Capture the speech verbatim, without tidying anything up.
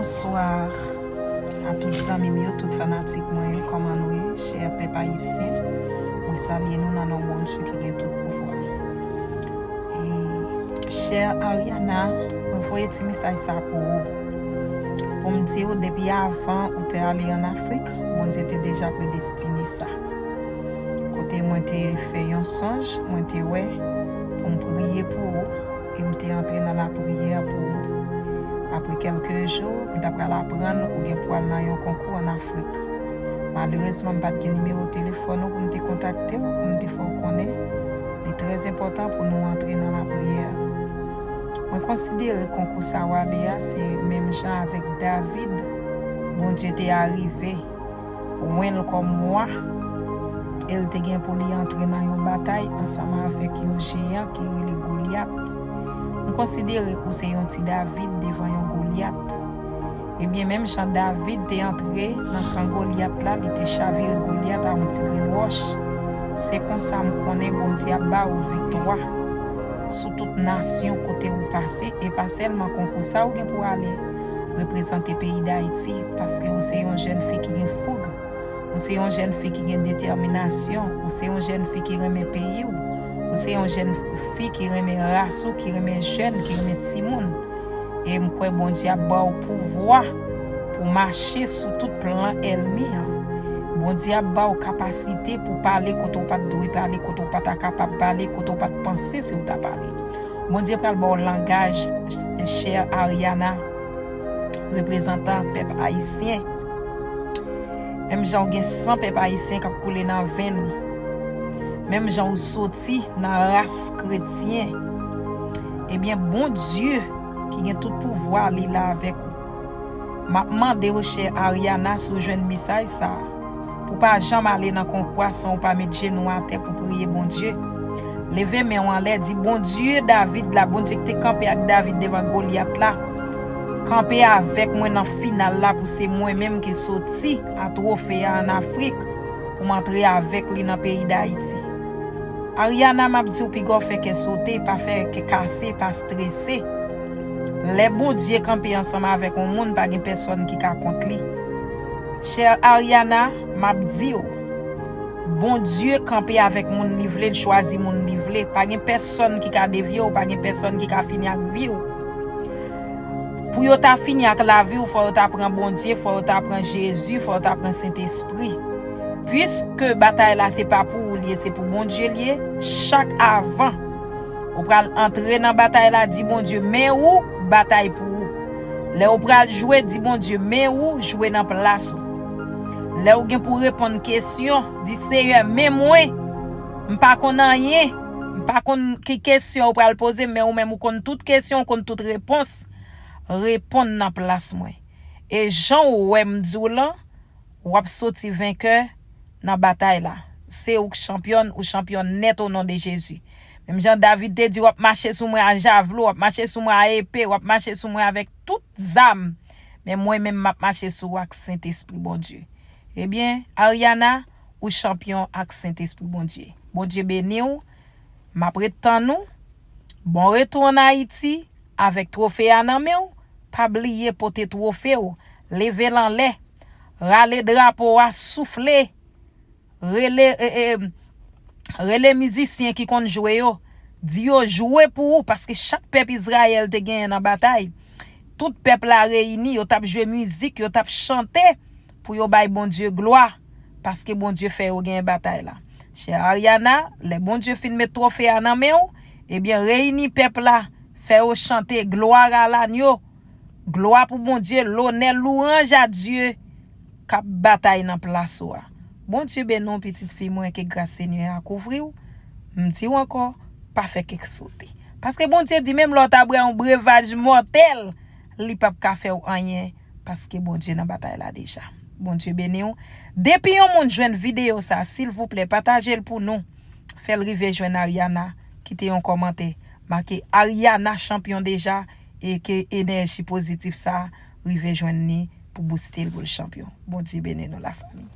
Bonswa a tout zanmi m yo, tout fanatik mwen yo, kòman nou ye, chè pèp ayisyen? Mwen salye nou nan non Bondye ki gen tout pouvwa. E, chè Ariana, mwen voye ti mesaj sa pou ou. Pou m di w, depi avan ou te ale ann Afrik, Bondye te deja predestine sa. Kote mwen te fè yon sonj, mwen te wè pou m priye pou ou, e m te antre nan lapriyè pou ou. Apre kèlke jou, m ta pral aprann ou gen pou al nan yon konkou ann Afrik. Malerezman, m pa t gen nimewo telefòn ou pou m te kontakte w, pou m te fè w konnen li trè enpòtan pou nou antre nan lapriyè. Mwen konsidere konkou sa w ale a se menm jan avèk David, Bondye te arive wen l kòm wa, e l te gen pou li antre nan yon batay ansanm avèk yon jeyan ki rele Golyat. M konsidere ou se yon ti David devan yon Golyat. Ebyen, menm jan David te antre nan kan Golyat la, li te chavire Golyat a yon ti grenn wòch. Se konsa m konnen Bondye ap ba ou viktwa sou tout nasyon kote ou pase, e pa sèlman konkou sa ou gen pou ale reprezante peyi Dayiti, paske ou se yon jèn fi ki gen foug, ou se yon jèn fi ki gen detèminasyon, ou se yon jèn fi ki renmen peyi w, ou se yon jèn fi ki renmen ras ou, ki renmen jèn, ki renmen timoun. E m kwè Bondye ap ba w pouvwa pou mache sou tout plan ènmi an. Bondye ap ba w kapasite pou pale kote w pa t dwe pale, kote w pa ta kapab pale, kote w pa t panse si w ta pale. Bondye pral ba w langaj, chè Ariana, reprezantan pèp ayisyen. Menm jan w gen san pèp ayisyen k ap koule nan venn ou, menm jan w soti nan ras kretyen, ebyen, Bondye ki gen tout pouvwa, li la avèk ou. M ap mande w, chè Ariana, si w jwenn mesaj sa a, pou w pa janm ale nan konkou a san w pa met jenou atè pou priye Bondye. Leve men w anlè, di, Bondye David la, Bondye ki te kanpe ak David devan Golyat la, kanpe avèk mwen nan final la pou se mwen menm ki soti a twofe a ann Afrik pou m antre avèk li nan peyi Dayiti. Ariana, m ap di w, piga w fè kè sote, pa fè kè kase, pa strese. Lè Bondye kanpe ansanm avèk yon moun, pa gen pèsòn ki ka kont li. Chè Ariana, m ap di w, Bondye kanpe avèk moun li vle, l chwazi moun li vle. Pa gen pèsòn ki ka devye w, pa gen pèsòn ki ka fini ak vi w. Pou yo ta fini ak lavi w, fò yo ta pran Bondye, fò yo ta pran Jezi, fò yo ta pran Sentespri. Piske batay la se pa pou ou l ye, se pou Bondye l ye, chak avan ou pral antre nan batay la, di Bondye, men ou batay pou ou. Lè ou pral jwe, di Bondye, men ou jwe nan plas ou. Lè ou gen pou reponn kesyon, di Seyè, men mwen, m pa konn anyen, m pa konn ki kesyon ou pral poze m, men ou menm ou konn tout kesyon, ou konn tout repons. Reponn nan plas mwen. E jan ou wè m di w lan, w ap soti venkè nan batay la. Se ou k chanpyòn, ou chanpyòn nèt o non de Jezi. Menm jan David te di, w ap mache sou mwen a javlo, w ap mache sou mwen a epe, w ap mache sou mwen avèk tout zam. Men mwen menm, m ap mache sou w ak Sentespri Bondye. Ebyen, Ariana, ou chanpyon ak Sentespri Bondye. Bondye beni w. M ap ret tann ou. Bon retou ann Ayiti avèk twofe a nan men w. Pa bliye pote twofe w. Leve l anlè. Rale drapo a, soufle. Rele, e, e, rele mizisyen ki konn jwe yo. Di yo jwe pou ou, paske chak pèp Izrayèl te genyen nan batay. Tout pèp la reyini, yo t ap jwe mizik, yo t ap chante pou yo bay Bondye glwa, paske Bondye fè yo genyen batay la. Chè Ariana, lè Bondye fin met twofe a nan men w, ebyen, reyini pèp la, fè yo chante glwa a lanyo, glwa pou Bondye, lonè, louanj a Dye k ap batay nan plas ou a. Bondye beni w, pitit fi mwen, ke gras Senyè a kouvri w. M di w ankò, pa fè kè sote. Paske Bondye di, menm lè w ta bwè yon brevaj mòtèl, li p ap ka fè w anyen, paske Bondye nan batay la deja. Bondye beni w. Depi yon moun jwenn videyo sa, silvouplè, pataje l pou nou. Fè l rive jwenn Ariana. Kite yon kòmantè. Make Ariana chanpyon deja e ke enèji pozitif sa rive jwenn li pou bouste l pou l chanpyon. Bondye beni nou, lafanmi.